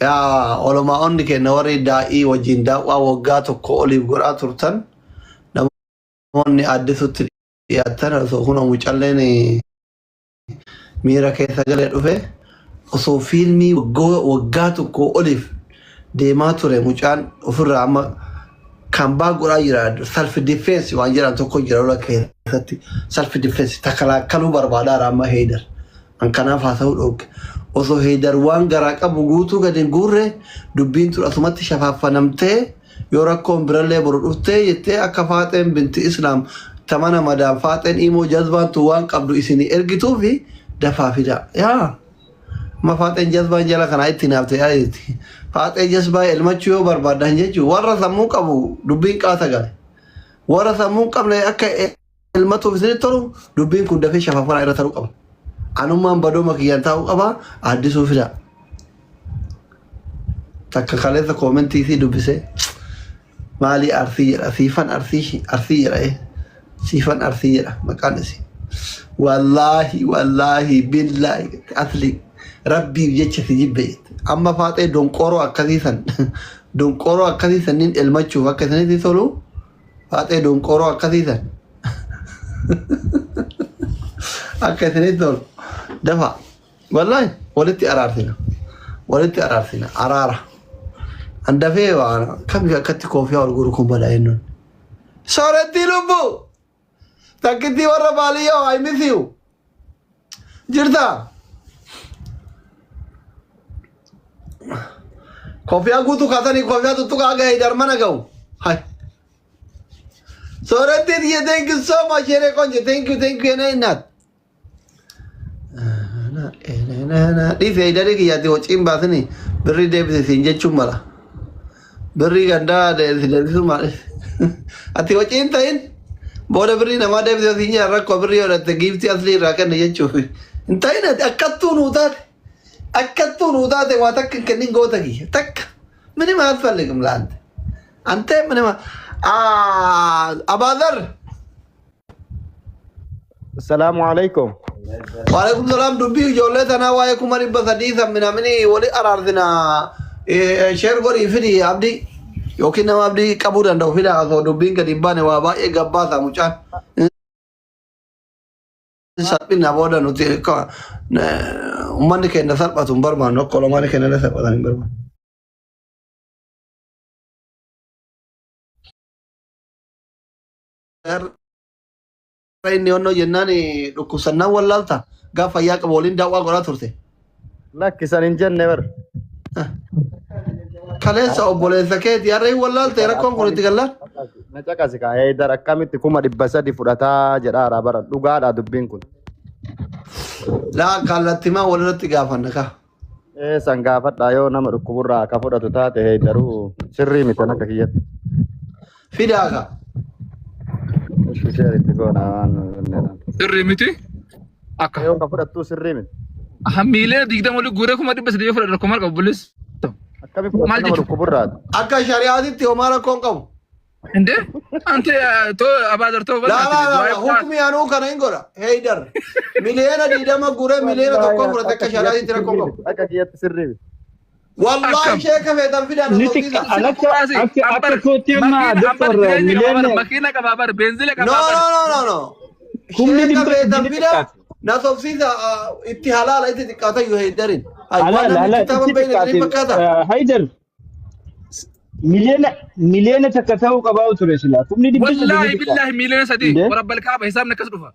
Yaa olomaa'onni keenya warri daa'ii wajjin daawwaa waggaa tokko oliif godhaa turtan namoonni addisutti dhiyaatan osoo kun mucalleen miira keessa galee dhufe osoo fiilmii waggaa tokko oliif deemaa ture mucaan ofirraa amma kan baa godhaa jira. Self defense waan jedhan tokko jira lola keessatti. Self defense takalaakaluu barbaadaara amma Heydar. An kanaaf haasa'uu dhoogge. Osoo Heydar waan garaa qabu guutuu gadi hin guurre dubbiin tun asumatti shafaaffanamtee yoo rakkoon birallee boru dhuftee jettee akka Faaxeen binti Islaam tamana madaam Faaxeen imoo jazbaan tun waan qabdu isinii ergituufi dafaa fidaa. Yaa. Amma Faaxeen jazbaan jala kanaa itti naafte yaa'eeti. Faaxee jazbaa elmachuu yoo barbaadan jechuun warra sammuu qabu dubbiin qaata gale. Warra sammuu hin qabne akka elmatuuf isinitti tolu dubbiin kun dafee shafafanaa irra taruu qaba. Anummaan badooma kiyyaan taa'uu qaba addisuu fidaa. Takka kaleessa koomentii isii dubbisee maalii Arsii jedha, Siifan Arsii, Arsii jedha, Siifan Arsii jedha maqaan isii. Wallaahi wallaahi billaahi asli rabbiif jecha si jibbe jette. Amma Faaxee donqooroo akkasii san donqooroo akkasii sanniin elmachuuf akka isinitti tolu Faaxee donqooroo akkasii san akka isinitti tolu dafa. Wallahi walitti araarsina. Walitti araarsina. Araara. An dafee waan kami akkatti koofiyaa ol guuru kun badaa jennuun. Soorettii lubbuu! Takkittii warra baaliyyoo I miss you. Jirta? Koofiyaa guutuu kaasanii koofiyaa tuttuqaa haga Heydar mana ga'u. Hai. Soorettii tiyya, thank you so much, yeree konje, thank you, thank you, yenee innaat. Dhiisi, Heydarii kiyyaatti waciin baasini birrii deebise siin jechuun mala. Birrii gandaa si deebisuu maali? Ati waciin ta'in booda birrii namaa deebise siin jedhan rakkoo birrii godhatte giiftii aslii irraa kenne jechuuf. Hin ta'in, ati akkattuu nuu taate. Akkattuu nuu taate waa takka hin kennin goota kiyya. Takka. Minima አትፈልግም ለአንተ አንተ ምንም አባዘር። Assalamu alaikum. Waalaikum salaam. Dubbii ijoollee tanaa waa'ee 300,000 san minamini wali araarsina. Share godhii fidi Abdii yookiin nama Abdii qabuu danda'u fida. Osoo dubbiin gadi hin baane waa baay'ee gabbaasa mucaan. Salphina booda nuti akka uummanni keenya salphatu hin barbaannu, akka olomaan keenya illee salphatan hin barbaannu. Har'a inni onnoo jennaan dhukkubsannaan wallaalta gaafa fayyaa qabu waliin daawwaa godhaa turte. Lakkisan hin jenne bar. Kaleessa obboleessa keeti har'a hin wallaalte rakkoon kun itti gallaan. Na caqasi kaa Heydar akkamitti 300,000 fudhataa jedhaara bara, dhugaadha dubbiin kun. Laa, kallattimaa walirratti gaafanna kaa. Ee, san gaafadhaa, yoo nama dhukkuburraa akka fudhatu taate Heydaruu sirrii miti akka kiyyatti. Fidaa kaa. Ishee itti goona waan jennedha. Sirrii miti. Akka. Yoo ka fudhattuu sirrii miti. 20 million olii guuree 300,000 yoo fudhate rakkoo maal qabu obboleessi? Akkami fudhatu Maal nama jechuudha? dhukkuburraati? Akka shari'aatitti homaa rakkoon qabu. Inde ante to abaadar to Laa laa laa laa, hukmi anuu kana hin godha. Heydar 20 million guuree 1 million fudhate akka shari'aatitti rakkoon qabu. Akka kiyyatti sirrii miti. Wallahi Akkam? sheeka feetan fidaa na Ni sobsiisa. xiqqa an akka kootti amma doktor miliyoona Makiina qabaa bar, beenzila No, qabaa bar. no, no, no, no. kumni Sheeka dhibba feetan sadii ni fidaa xiqqaate. na sobsiisa, itti halaala itti xiqqaata iyyuu Heydarin. Ay, waan Halaal namni halaal kitaaba itti hin beekne xiqqaate. isin fakkaata. Haydar 1 million ta'uu qabaa ture silaa 300,000 ni Wallaahi xiqqaate. billahi 3 million. Inde Warabbal kaaba hisaabni akkas dhufa.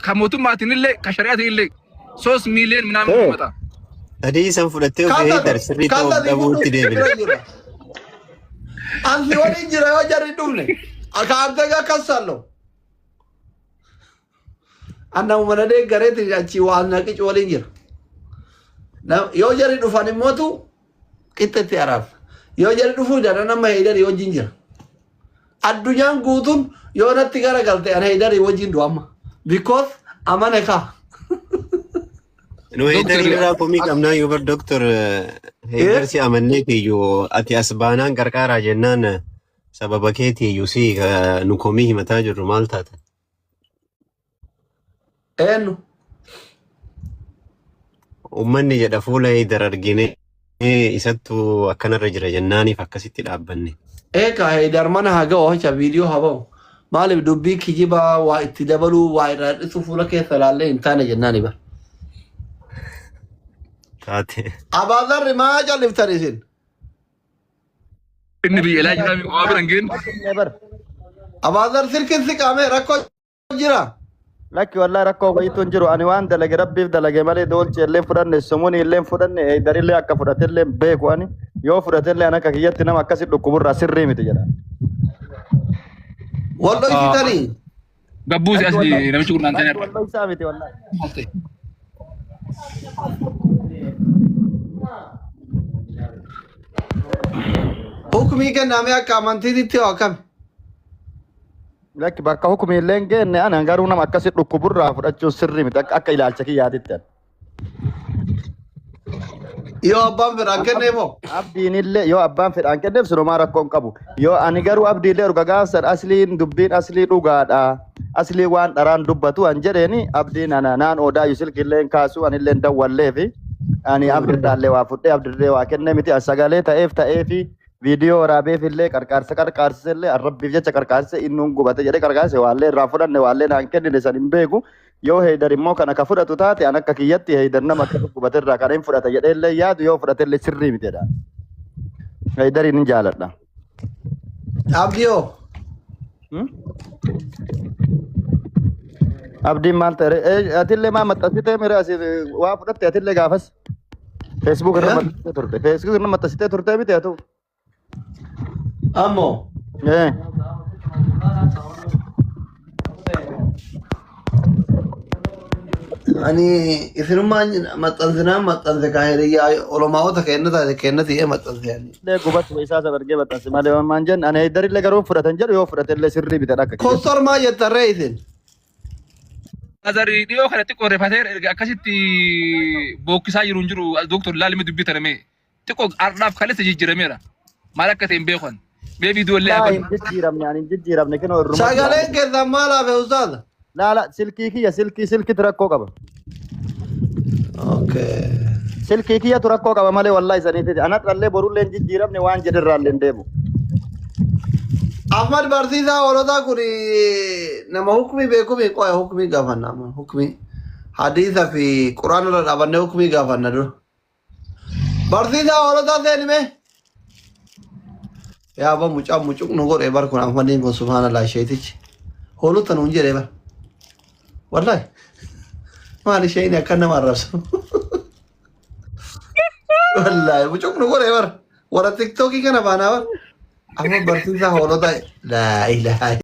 Ka mootummaatiin illee ka shari'aatiin illee 3 million minaamin dhumata. Sadii san fudhattee of Kallas Heydar sirrii ta'uuf kallas dhabuutti fudhu deebina. bira jira. Ansi waliin jira yoo jarri hin dhufne. Akka ante ጋር ከሳለሁ Anna mana deeggareeti achi waan naqicu waliin jira. Yoo jarri dhufan immootu qixxetti araarsa. Yoo jarri dhufuu daran amma Heydarii wajjin jira. Addunyaan guutuun yoo natti garagalte an Heydarii wajjin du'a amma. Because amane kaa. Nu Heydarii irraa komii qabnaa yoo bar doktor Heydar si amannee kiyyuu ati as baanaan qarqaaraa jennaan sababa keetii iyyuu si nu komii himataa jirru maal taata? Eenyu? Uummanni jedha fuula Heydar argine isattu akkanarra jira jennaaniif akkasitti dhaabbanne. Eegaa Heydar mana haa ga'u hacha viidiyoo haa ba'u. Maaliif dubbii kijibaa waa itti dabaluu waa irraa hir'isuu fuula keessa laallee hin taane jennaani bara. Taate. Abaazarri maa calliftan isin? Inni biyya ilaa jira waa bira hin geenne. Bar. Abaazar silkiin si qaamee rakkoo jira. Lakki wallahi rakkoo wayiitu hin jiru. Ani waan dalage rabbiif dalage malee doolchi illee fudhanne sumuni illee fudhanne Heydarillee akka fudhatellee hin beeku ani. Yoo fudhatellee ani akka kiyyatti nama akkasi dhukkuburraa sirrii miti jedha. Wal dhoysitanii. Gabbuusi asli namichi kun naan Lakki ta'e. wallahi isaa miti wallahi. Hukumii kenname akka amantiitti hoo akkami? Lakki bakka hukumii illee hin geenne ani garuu nama akkasi dhukkuburraa fudhachuun sirrii miti akka ilaalcha kiyyaatitti ani. Yoo abbaan fedhaan kenneef hoo? Abdiin illee yoo abbaan fedhaan kenneef sinumaa rakkoo hin qabu. Yoo ani garuu abdii illee erga gaafsan asliin dubbiin aslii dhugaadha. Aslii waan dharaan dubbatu an jedheeni abdiin ana naan oodaayu silki illee hin kaasu ani illee hin dawwalleefi. Ani abdirraallee waa fudhee abdirree waa kenne miti as sagalee ta'eef ta'eefi viidiyoo waraabeef illee qarqaarsa qarqaarsise illee arrabbiif jecha qarqaarsise innuun gubate jedhee qarqaarse waallee irraa fudhanne waallee naan kennine san hin beeku. Yoo Heydar immoo kana ka fudhatu taate an akka kiyyatti Heydar nama akka gubate irraa kana hin fudhata jedhee illee yaadu yoo fudhate illee sirrii miti jedha. Heydariin hin jaaladha. Abdii hoo? Abdiin maal ta'e? Atillee maa maxxansitee mire asii waa fudhatte atillee gaafas. Facebook irra maxxansitee turte. Facebook irra maxxansitee turte miti atu. Ammoo. Ani isinummaan maxxansinaan maxxanse kaa hiriyyaa olomaa'ota kenna taate kenna ta'ee maxxanse ani. Illee gubatu isaa san argee maxxanse malee waan maan jennu ani Heydarillee garuu fudhatan jedhu yoo fudhatellee sirrii miti akka kiyyatti. Kostor maa jettan ree isin? Azari dhiyoo kana xiqqoo rifateera erga akkasitti bookkisaa jiru hin jiru doktor laalime dubbii tana mee xiqqoo ardhaaf kaleessa jijjiirameera maal akka ta'e hin beekan mee viidiyoo illee Laa haban hin jijjiiramne ani hin jijjiiramne kinoo irruma Sagaleen keessan maal hafe ustaaza? Laala silkii kiyya silkii silkitu rakkoo qaba. Okay. Silkii kiyyatu rakkoo qaba malee wallahi saniif anarrallee borullee hin jijjiiramne waan jedherraallee hin deemu. Ahmad barsiisaa hoolotaa kun nama hukmii beekumii qoya hukmii gaafanna amma hukmii hadiisa fi quraana irra dhaabannee hukmii gaafanna dura. Barsiisaa hoolotaa seenime. Yaa abba mucaa mucuq nu godhe bar kun Ahmadiin kun subhaanallah sheetichi. Hoolota nuun jedhe bar. Wallahi maali isheen akka nama arrabsu. Wallahi mucuq nu godhe bar. Warra tiktookii kana baanaa bar. Amma barsiisaa hoolota laa ilaaha.